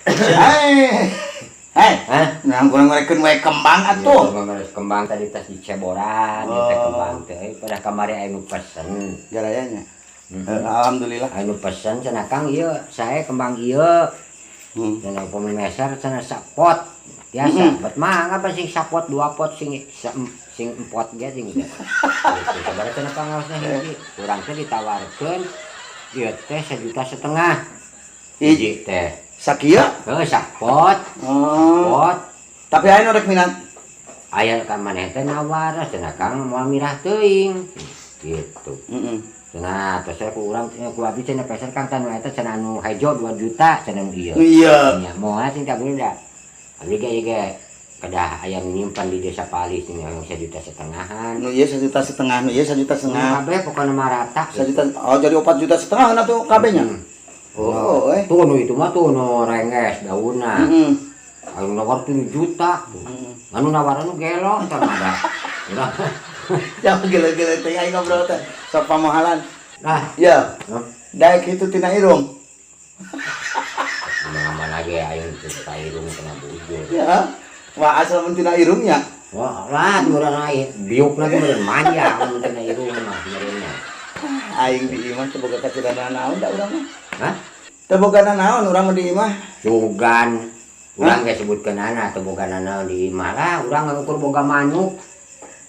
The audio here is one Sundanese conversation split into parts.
Hei. Hei, Hah? nah kurang ngorekeun we kembang atuh. Atuh. Kembang tadi tas diceboran, Oh. teh kembang teh. Pada kamari aya nu pesen. Garayanya. Alhamdulillah. Aya nu pesen cenah, "Kang, ieu saya kembang ieu." Cenah upami meser cenah sapot. Biasa, bet mangga apa sing sapot, dua pot, sing sing empot ge sing gitu. Sabaraha cenah pangaosna hiji? Urang teh ditawarkeun ieu teh 1,5 juta. Hiji teh. Sakieu? Heuh, sapot. Oh. Pot. Tapi aya nu rek minat? Aya ka maneh teh nawar cenah, "Kang, moal mirah teuing." Gitu. Cenah tos ku urang ku abdi cenah peser, Kang, tanu eta cenah anu hejo 2 juta cenah nu ieu. Iya. Nya moal sing kabeh da. Abdi ge ieu ge kedah aya nu nyimpan di desa Palis nih yang 1,5 juta. Nu ieu 1,5 juta, nu ieu 1,5 juta. Kabeh pokona mah rata. 1 juta. Oh, jadi 4,5 juta atuh kabehnya. Oh, eh. Tuh nu itu mah tuh nu renges daunna. Anu nawar 7 juta. Anu nawar anu gelo entar ada. Udah. Jangan gila-gila teh aing ngobrol teh. Sok pamohalan. Nah, Ya. Hah? Daek kitu tina irung. Mana lagi aing teh ka irung kena bujur. Ya. Wah, asal mun tina irungnya. Wah, lah meureun aing biuk lagi meureun manja mun tina irung mah meureunna. Aing di imah teu boga kacida naon da urang mah. Hah? Teu boga naon urang mah di imah. Sugan. Urang ge sebutkeun teu boga naon di imah lah, urang ngukur boga manuk.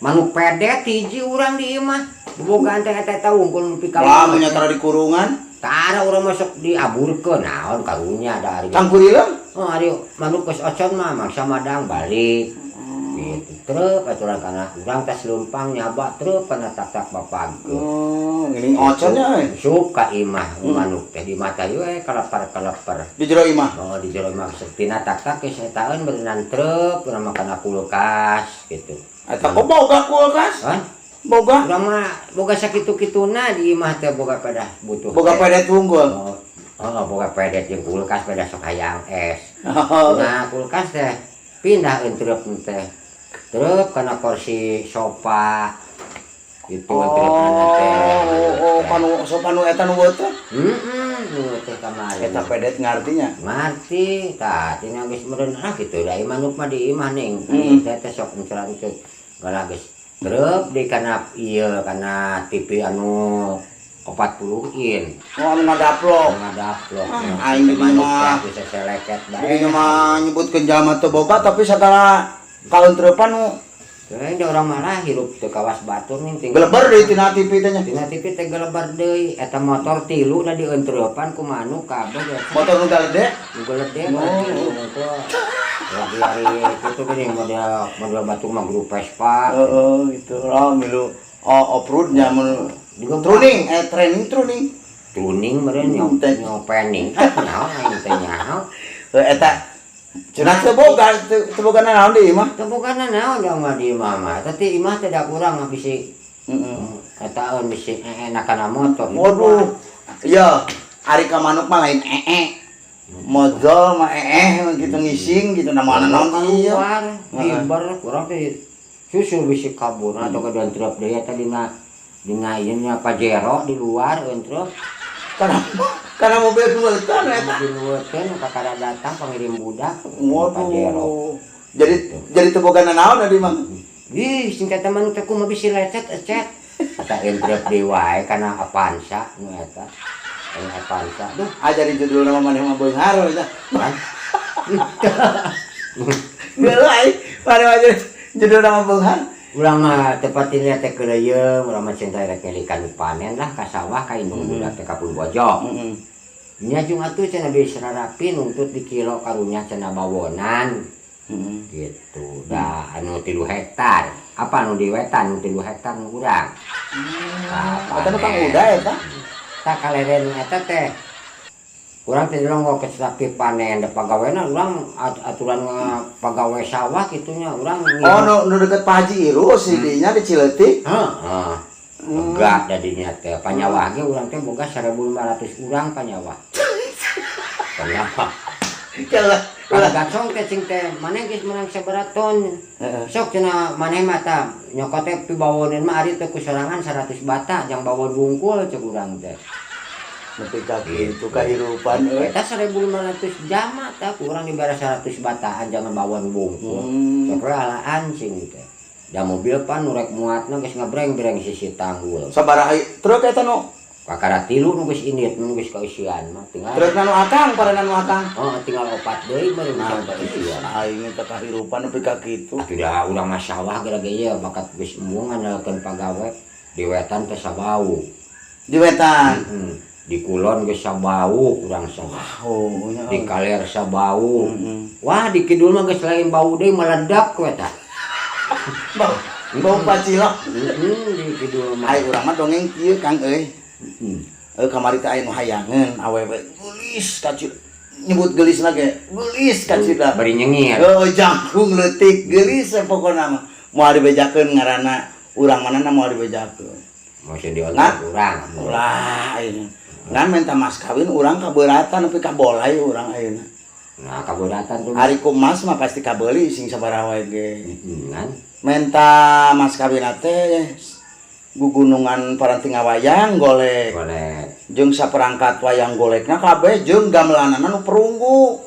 Manuk pedet hiji urang di imah. Bobogaan teh eta eta wungkul nepi ka Lah, mun tara di kurungan, Tara urang masuk diaburkeun naon karunya da ari. Cangkurileung. Oh, ari manuk geus ocon mah mangsa madang balik. Gitu. Trep aturan kana urang tos leumpang nyaba trep kana tak-tak bapagkeun. Oh, ngiling oconnya euy. Sup ka imah manuk teh di mata we kalepar-kalepar. Di jero imah. Oh, di jero imah tina tak-tak geus etaeun berenang trep urang makan kulkas gitu. Eta kok boga kulkas? Hah? Boga. Urang mah boga sakitu-kituna di imah teh boga pada butuh. Boga teh. Pedet wungkul. Oh, oh, boga pedet jeung kulkas pada sok hayang es. Oh. Nah, kulkas teh pindah entrep teh. Trep kana kursi sofa. Itu entrep teh. Oh, kanu sofa nu eta nu teh. Heeh, nu teh kamari. Eta pedet ngartinya. Ngarti, tah tina geus meureun ah kitu da manuk mah di imah ning. Teh teh sok enceran-encut. Galah geus trep di kana ieu kana TV anu 40 in. Oh, anu ngadaplok. Ngadaplok. Ah, aing di imah. Bisa seleket bae. Jadi mah nyebutkeun jalma teu boga tapi sagala kauntrepan nu Teh da urang malah hirup teu kawas batur ning tinggal. Geleber deui tina TV teh nya. Tina TV teh gelebar deui, eta motor tilu da dientrepan ku manuk kabeh eta. Motor nu galede. Nu galede. Oh. Lagi hari itu gini model model batur mah grup Vespa. Heeh, gitu. Oh, milu oh off-road nya mun Juga tuning, eh training tuning. Tuning meureun Teh. nyopening. Ah, nyaho aing teh nyaho. Heuh, eta cenah teu boga teu boga naon di imah. Teu boga naon da mah di imah mah. Tapi imah teh da kurang mah bisi etaeun bisi enak kana motor. Waduh. Iya, ari ka manuk mah lain ee. Modal mah ee gitu ngising gitu nama naon iya. Keluar, diber kurang teh susul bisi kabur atau ke entrep deui eta dina dina ieu nya Pajero di luar entrep. Karena mobil nueutan eta. Mobil nueuteun kakara datang pangirim budak Pajero. Waduh. Jadi teu boga naon di mah. Ih, sing kata manuk teh kumaha bisi lecet ecet. Eta entrep deui wae kana Avanza nu eta. Anu Avanza. Duh, Ah, jadi judul nama maneh mah beunghar eta. Kan. Geuleuh aing. Maneh mah judul nama beunghar. Urang mah tepat ini teh keuleuyeung, urang mah cinta rek ngelikan panen lah ka sawah ka indung budak teh ka Bojo. Nya jeung atuh cenah bisa rarapi nuntut di kilo karunya cenah bawonan. Gitu. Da anu 3 hektar. Apa anu di wetan anu 3 hektar nu urang. Tah, Eta nu Kang panen. Uda eta. Tah kaleren eta teh. Urang teh dironggo ke sapi panen da pagawena urang aturan pagawe sawah kitunya urang. Oh, nu nu deket Pak Haji Irus si dinya di Cileutik. Heeh. Enggak dadinya teh panyawah ge urang teh boga 1500 urang panyawah. Panyawah. Kalah. Kalau gacong teh cing teh maneh geus menang sabaraha ton. Sok cenah maneh mah tah nyokot teh pibawoneun mah ari teh ku sorangan 100 bata jang bawon wungkul cek urang teh. Nepi ka kitu kahirupan euy. Eta 1500 jama tah kurang dibere 100 bataan jangan bawon bungkul. Sok alaan sing teh. Da mobil pan nu rek muatna geus ngabreng-breng sisi tanggul. Sabaraha truk eta nu? Kakara tilu nu geus indit, nu geus kaeusian mah tinggal. Truk nu akang, parana nu akang. Oh, tinggal opat deui baru Nah, bisa kaeusian. Aing teh kahirupan nepi ka kitu. Atuh da urang mah sawah geura ge ieu bakat geus embung ngandalkeun pagawe di wetan teh sabau. Di wetan. Heeh. Di kulon geus sabau urang sawah. Oh, nya. Di kaler sabau. Wah, di kidul mah geus lain bau deui, meledak we tah. Bau bau pacilok. Heeh, di kidul mah. Ai urang mah dongeng kieu, Kang euy. Eh, kamari teh aya nu hayangeun awewe geulis kacida. Nyebut geulis ge, geulis kacida. Bari nyengir. Oh, jangkung leutik geulis we pokona mah. Moal dibejakeun ngaranna urang manana moal dibejakeun. Mau sing diontak Nah. urang. Ulah ayeuna. Ngan minta mas kawin urang kaberatan nepi ka bolai urang ayeuna. Nah, kaberatan tuh. Ari ku emas mah pasti kabeuli sing sabaraha wae ge. Kan. Menta mas kawin teh gugunungan paranti ngawayang golek. Golek. Jeung saperangkat wayang golekna kabeh jeung gamelanana nu perunggu.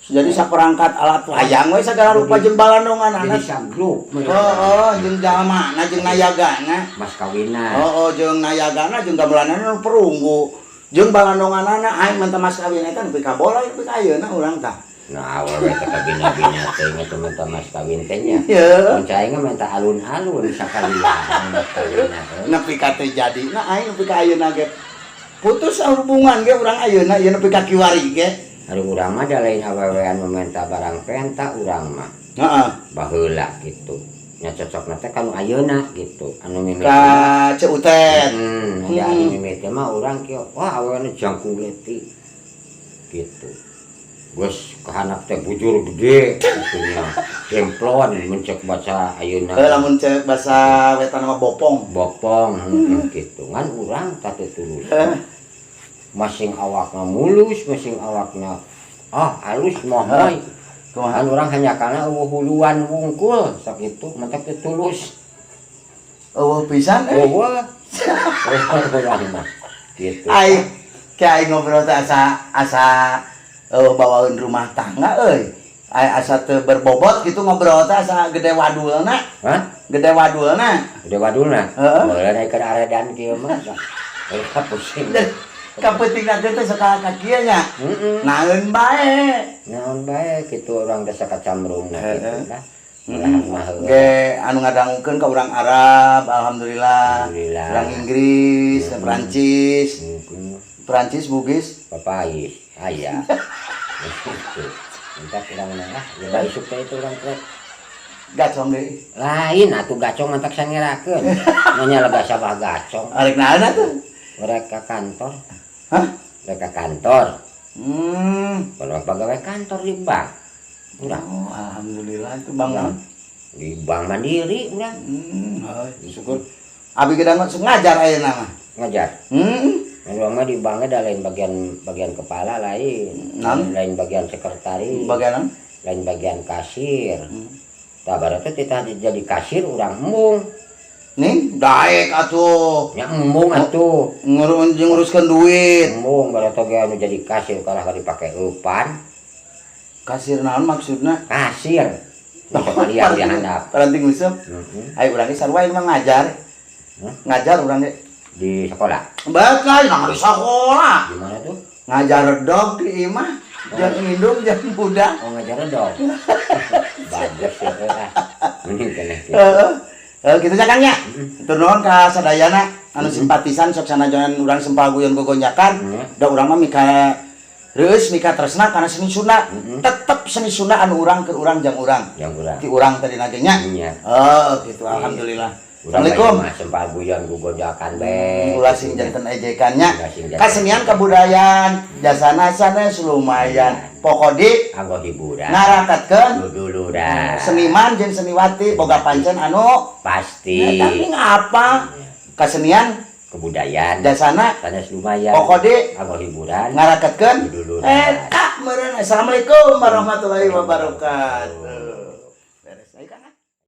Jadi saperangkat alat wayang we sagala rupa jeung balandonganana. Jadi sagrup. Heeh, jeung jalmana jeung nayagana. Mas kawinan. Heeh, jeung nayagana jeung gamelanana nu perunggu. Jeung balandonganana aing minta mas kawin eta nepi ka bola nepi ka ayeuna urang tah. Nah, awewe teh kabina-bina teh inget minta mas kawin teh nya. Ye. Mun cai mah minta alun-alun sakalian mas kawinna. Nepi ka teu jadina aing nepi ka ayeuna ge. Putus hubungan ge urang ayeuna ieu nepi ka kiwari ge. Ari urang mah da lain awewean meminta barang penta urang mah. Heeh. Baheula gitu. Nya cocokna teh kanu ayeuna gitu. Anu mimiti. Ka Ceu Utet. Ada anu mimiti mah urang kieu, wah, awewe jangkung leutik. Gitu. Geus kahanap teh bujur gede gitu nya. Demplon mun cek baca ayeuna. Heuh, lamun cek basa wetan mah bopong. Bopong gitu. Ngan urang tah teu tulus. Masing awakna mulus, masing awakna ah halus mohoy. Kumaha? Kan urang hanya karena eueuh huluan wungkul sakitu mentak teu tulus. Eueuh pisan eh. Eueuh. Eueuh urang mah. Gitu. Ai ke aing ngobrol teh asa asa eueuh bawaeun rumah tangga euy. Ai asa teu berbobot gitu ngobrol teh asa gede wadulna. Hah? Gede wadulna. Gede wadulna? Heeh. Baheula naik keur aredan kieu mah. Eueuh pusing. Kapeutingna teh teh sok ka kieu nya. Heeh. Naeun bae. Naon bae kitu urang desa kacamrungna gitu lah. Mah heueuh. Ge anu ngadangukeun ka urang Arab, alhamdulillah. Alhamdulillah. Urang Inggris, Prancis. Prancis Bugis. Papais, aya. Gitu. Minta urang mah ah, ya bae isuk teh itu urang trek. Gacong deui. Lain atuh gacong mantak sangerakeun. Nanya lega sabah gacong. Arek naon atuh? Rek ka kantor. Hah? Rek ka kantor. Kalau pegawai kantor di bank. Urang Oh, alhamdulillah itu bang naon? Di Bank Mandiri urang. Heuy, syukur. Abi ge sok ngajar ayeuna mah. Ngajar. Urang mah di banknya ada lain bagian bagian kepala lain. Naon? Lain bagian sekretaris. Bagian naon? Lain bagian kasir. Tah baru teh titah jadi kasir urang embung. Nih, daek atuh. Nya embung atuh. Ngurus nguruskeun duit. Embung baru teh ge anu jadi kasir kalah ka dipake eupan. Kasir naon maksudna? Kasir. Sekalian di handap. Paranti nguseup. Heeh. Ayo urang ge sarua ieu mah ngajar. Hah? Ngajar urang ge. Di sekolah. Betul, nang di sekolah. Di mana tuh? Ngajar dog di imah. Jangan indung, jangan budak. Oh, ngajar dog. Bagus ya ah. Mending keneh kitu. Heeh. Heeh, kitu nya, Kang, nya. Hatur nuhun ka sadayana anu simpatisan sok sanajan urang sempal guyon gogonjakan. Da urang mah mika reueus mika tresna kana seni Sunda. Tetep seni Sunda anu urang keur urang jang urang. Yang urang. Ti urang tadi nage nya. Nya. Oh, gitu alhamdulillah. Urang Assalamualaikum. mah sempal guyon gogonjakan bae. Ulah sing janten ejekannya. Ulah sing janten. Kasenian kebudayaan jasana sanes lumayan. Pokodi Anggo hiburan. ngarakatkeun Duduluran. Seniman jeung seniwati boga pancen anu pasti. Ya, tapi ngapa kasenian kebudayaan jasana sanes lumayan. Pokodi anggo hiburan ngarakatkeun duduluran. Eta meureun. Assalamualaikum warahmatullahi wabarakatuh.